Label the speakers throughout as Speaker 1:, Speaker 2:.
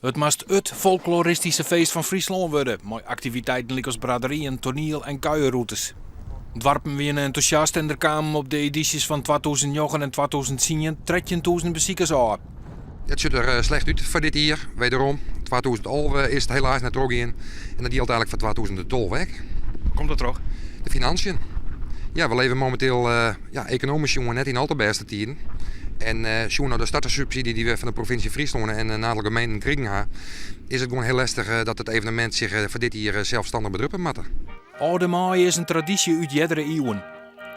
Speaker 1: It moast it folkloristyske feest fan Fryslân wurde, mei aktiviteiten lykas braderyen, toaniel en kuierrûtes. Doarpen wiene entûsjast en der kamen op de edysjes fan 2009 en 2010 13.000 besikers ôf.
Speaker 2: It sjocht der slecht út foar dit jier, wederom. 2011 is it helaas net trochgien en dat jildt eigenlik foar 2012 ek.
Speaker 3: Hoe komt dat troch?
Speaker 2: De financiën. Ja, we leve momenteel ja, ekonomysk sjoen net yn al te bêste tiden. En sjoen nei de startersubsydzje dy't we fan de provinsje Fryslân en in oantal gemeenten krigen ha, is it gewoan hiel lestich dat it evenemint sich foar dit jier selsstannich bedruppe moat.
Speaker 1: Alde Maaie is in tradysje út eardere iuwen.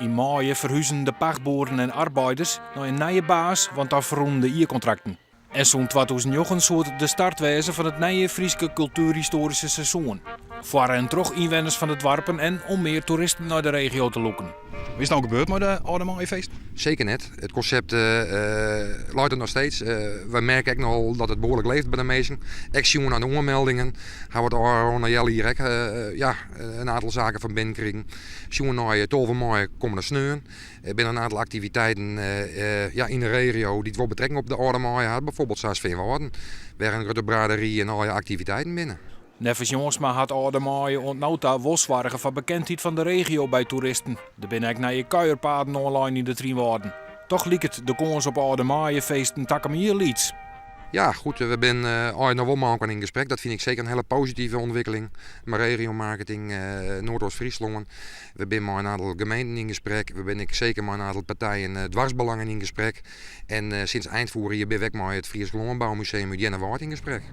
Speaker 1: Yn maaie ferhuzen de pachtboeren en arbeiders nei in nije baas, want dan ferrûnen de jierkontrakten. En sûnt 2009 soe it de start wêze fan it nije Fryske kultuerhistoaryske seizoen. Foar en troch ynwenners fan de doarpen en om mear toeristen nei de regio te lûken.
Speaker 3: Wat is no gebeurd mei de Alde Maaiefeest?
Speaker 2: Seker net. It konsept leit der noch steeds. Wy merke ek noch dat it behoarlik leeft by de minsken. Ek sjoen oan de oanmeldingen ha we it ôfrûne healjier ek ja, in oantal saken fan binnen krigen. Sjoen nei 12 maaie kommende sneon. Der binne in oantal aktiviteiten ja, yn de regio dy't wol betrekking op de Alde Maaie ha. Bijvoorbeeld sa as Feanwâlden, wêr in grutte bradery en allegear aktiviteiten binne.
Speaker 1: Neffens Jongsma hat Alde Maaie oant no ta wol soarge foar bekendheid fan de regio by toeristen. Der binne ek nije kuierpaden oanlein yn de Trynwâlden. Toch liket de kâns op Alde Maaiefeesten takom jier lyts.
Speaker 2: Ja, goed, we binne noch wol mei elkoar yn gesprek. Dat fyn ik seker in hiele positive ûntwikkeling. Mei regiomarketing Noardoost-Fryslân. We binne mei in oantal gemeenten yn gesprek. We binne ek seker mei in oantal partijen doarpsbelangen yn gesprek. En sinds ein foarich jier binne we ek mei it Frysk Lânboumuseum út Earnewâld yn gesprek.